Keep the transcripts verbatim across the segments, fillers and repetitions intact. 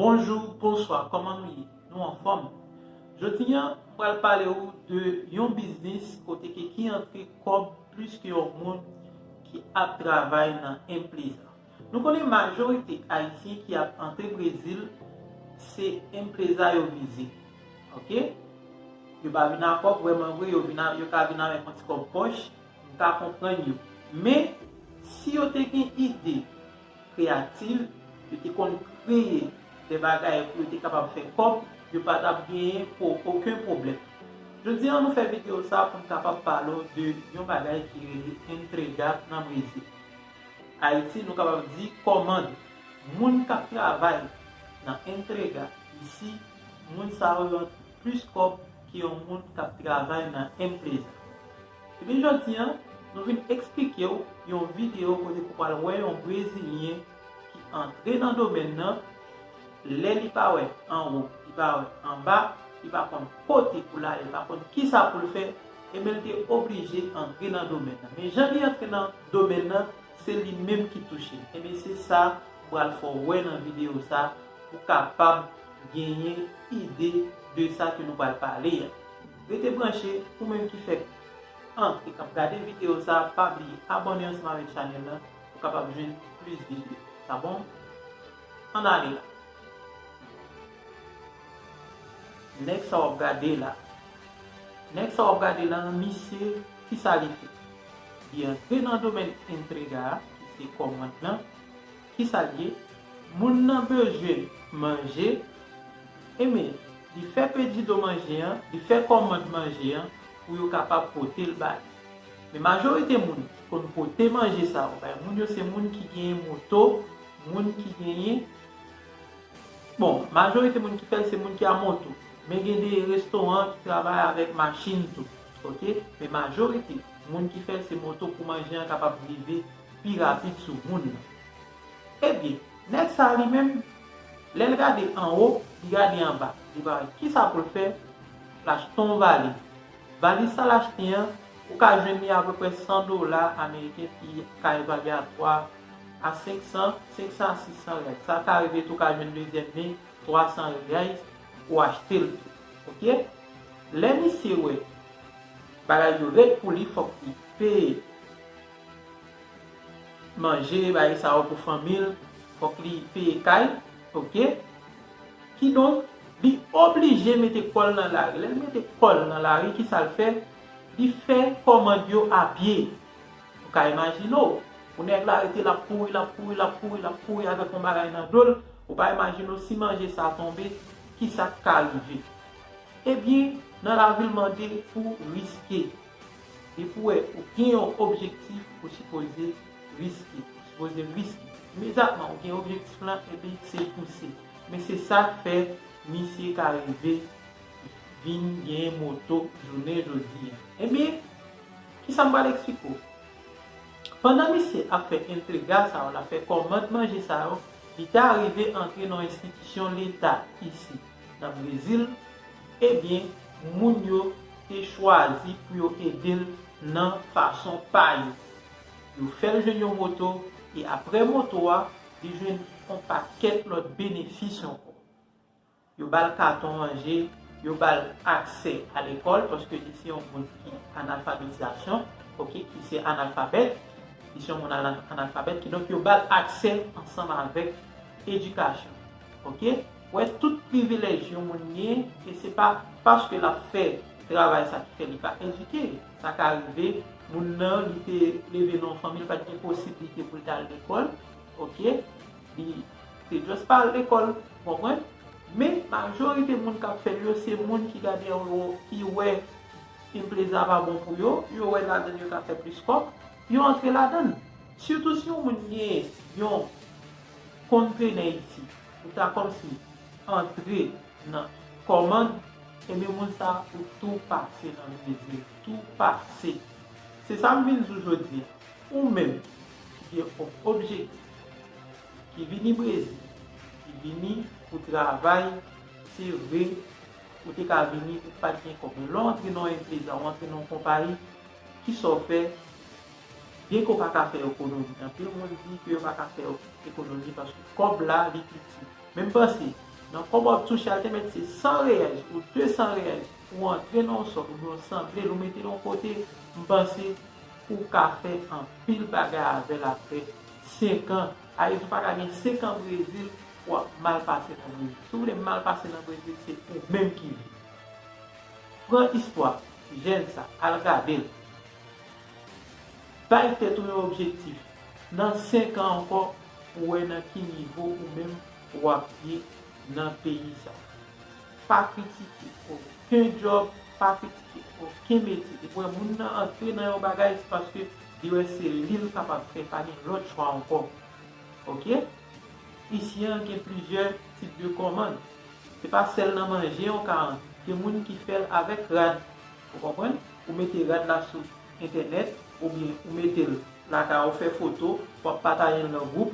Bonjou, bonswa, kòman nou ye? Nou anfòm? Jodi a, m pral pale w de yon biznis kote ke ki antre kòb plis ke yon moun ki ap travay nan empreza. Nou konnen majorite Ayisyen ki ap antre Brezil, se empreza yo vize. Oke? Yo pa vin ak kòb vrèman vre, yo vin a, yo ka vin avèk yon ti kòb pòch, m ka konprann yo. Men, si yo te gen ide kreyatif, yo te konn kreye de bagay pou yo te kapab fè kòb, yo pa t ap genyen pou okenn pwoblèm. Jodi a, nou fè videyo sa pou n kapab pale w de yon bagay ki rele entrega nan Brezil. Ayiti, nou kapab di kòmand. Moun k ap travay nan entrega isi, moun sa yo plis kòb ke yon moun k ap travay nan empreza. Ebyen, jodi a, nou vin eksplike w yon videyo kote ke w pral wè yon Brezilyen ki antre nan domèn nan, lè li pa wè anwo, li pa wè anba, li pa konn kote pou l ale, li pa konn kisa pou l fè, ebyen, li te oblije antre nan domèn nan. Men jan li antre nan domèn nan, se li menm ki touche l. Ebyen, se sa m pral fè w wè nan videyo sa pou w kapab genyen ide de sa ke nou pral pale a. Rete branche, ou menm ki fèk antre k ap gade videyo sa, pa bliye abòne ansanm avèk chanèl la pou w kapab jwenn plis videyo. Sa bon? Ann ale la. Nèg sa w ap gade la. Nèg sa w ap gade la, misye, kisa li fè? Li antre nan domèn entrega a, ki se kòmand lan. Kisa l ye? Moun nan bezwen manje, ebyen, li fè pedido manje an, li fè kòmand manje an pou yo kapab pote l ba li. Men majorite moun ki konn pote manje sa yo bay moun yo, se moun ki genyen moto, moun ki genyen Bon, majorite moun ki fè l se moun ki a moto. Men gen de restoran ki travay avèk machin tou. Oke? Men majorite moun ki fè l se moto pou manje an kapab rive pi rapid sou moun nan. Ebyen, nèg sa li menm, lè l gade anwo, li gade anba. Li pa wè kisa pou l fè, l achte yon valiz. Valiz sa l achte an, ou ka jwenn li apeprè san dola ameriken ki ka evalye a twa a senk san, senk san a sis san rèl. Sa ka rive tou ka jwenn dezyèm men, twa san rèl, ou achte l tou. Oke? Lè misye wè bagay yo rèd pou li, fòk li peye manje, bagay sa yo pou fanmi l, fòk li peye kay, oke? Kidonk, li oblije mete kò l nan lari. Lè l mete kò l nan lari, kisa l fè? Li fè kòmand yo a pye. Ou ka imajine w, pou nèg la rete l ap kouri, l ap kouri, l ap kouri, l ap kouri avèk yon bagay nan do l, ou pa imajine w si manje sa tonbe, kisa k ka rive. Ebyen, nan lavi l mande pou riske. Depi w wè ou gen yon objektif, ou sipoze riske. Ou sipoze riske. Imedyatman, ou gen objektif lan, ebyen, se pouse. Men se sa k fè misye ka rive vin gen moto jounen jodi a. Ebyen, kisa m pral eksplike w? Pandan misye ap fè entrega sa yo, l ap fè kòmand manje sa yo, li te arive antre nan yon enstitisyon leta isi, nan Brezil, ebyen, moun yo te chwazi pou yo ede l nan fason pa yo. Yo fè l jwenn yon moto, e apre moto a, li jwenn yon pakèt lòt benefis ankò. Yo ba l katon manje, yo ba l aksè a lekòl, paske li se yon moun ki analfabetizasyon, oke, ki se analfabèt, li se yon moun ana-, analfabèt, kidonk yo ba l aksè ansanm avèk edikasyon, oke. Wè tout privilèj yon moun genyen, e se pa paske l ap fè travay sa ki fè li pa edike. Sa ka rive, moun nan, li te leve nan yon fanmi, li pa t gen posiblite pou l t al lekòl, oke. Li te just pa al lekòl, ou konprann? Men, majorite moun k ap fè l yo, se moun ki gade anwo, ki wè empreza pa bon pou yo, yo wè ladann yo ka fè plis kòb, yo antre ladann. Sitou si yon moun gen yon kontrenè isi, ou ta kòmsi antre nan kòmand, ebyen moun sa ou tou pase nan Brezil, tou pase. Se sa m vin di w jodi a. Ou menm ki gen yon objektif, ki vini Brezil, ki vini pou travay, se vre, ou te ka vini, ou pa t gen kòb. Men lè w antre nan yon enpreza, ou antre nan yon konpayi, kisa w fè? Byen ke w pa ka fè ekonomi. Anpil moun di ke yo pa ka fè ekonomi paske kòb la, li piti. Men m panse, Nan kòb w ap touche a, l te mèt se san reyèl ou de san reyèl, ou antre nan yon sòt oubyen yon sanble, ou mete l yon kote, m panse ou ka fè anpil bagay avè l apre senk an. Ayiti pa ka gen senk an Brezil, w ap mal pase nan Brezil. Si w vle mal pase nan Brezil, se ou menm ki vle. Pran istwa ti jèn sa, al gade l. Bay tèt ou yon objektif. Nan senk an ankò, pou wè nan ki nivo ou menm w ap ye nan peyi sa. Pa kritike okenn djòb, pa kritike okenn metye. Depi w wè moun nan antre nan yon bagay, se paske li wè se li l kapab fè, pa gen lòt chwa ankò. Oke? Isi an gen plizyè tip de kòmand. Se pa sèl nan manje yon ka antre. Gen moun ki fè l avèk rad. Ou konprann? Ou mete rad la sou entènèt, oubyen ou mete l lakay ou, fè foto, w ap pataje l nan gwoup.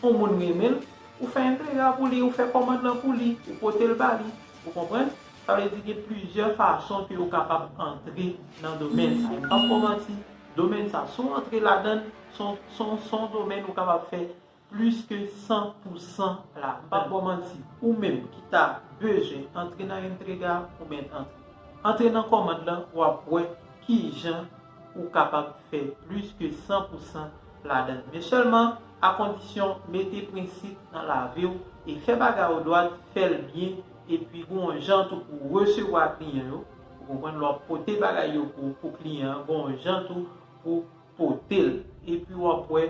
Yon moun renmen l, ou fè entrega pou li, ou fè kòmand lan pou li, ou pote l ba li. Ou konprann? Sa vle di gen plizyè fason ke ou kapab antre nan domèn sa. M p ap ba w manti, domèn sa, si w antre ladan l, se yon, se yon, se yon domèn ou kapab fè plis ke san pou san la. M p ap ba w manti, ou menm ki ta bezwen antre nan entrega, ou mèt antre. Antre nan kòmand lan, w ap wè kijan ou kapab fè plis ke san pou san ladan l. Men sèlman, akondisyon mete prensip nan lavi w e fè bagay ou dwat, fè l byen, epi gon jan tou pou resevwa kliyan yo. Ou konprann, lè w ap pote bagay yo pou, pou kliyan an, gon jan tou pou pote l. Epi w ap wè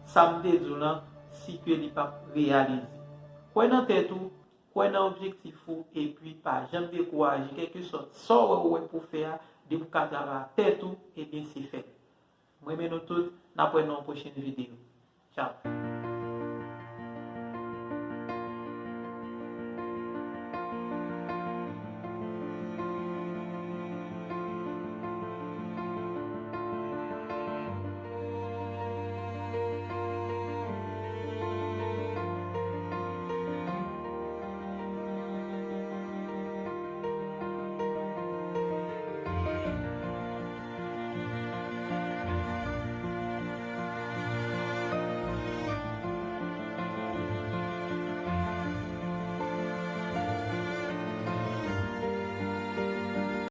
sa m te di w lan, si ke li p ap reyalize. Kwè nan tèt ou, kwè nan objektif ou, epi pa janm dekouraje, kèlkesòt sa w wè ou wè pou fè a, depi w ka travay ak tèt ou, ebyen se fèt. M renmen nou tout, n ap wè nan yon pwochen videyo. Tchao.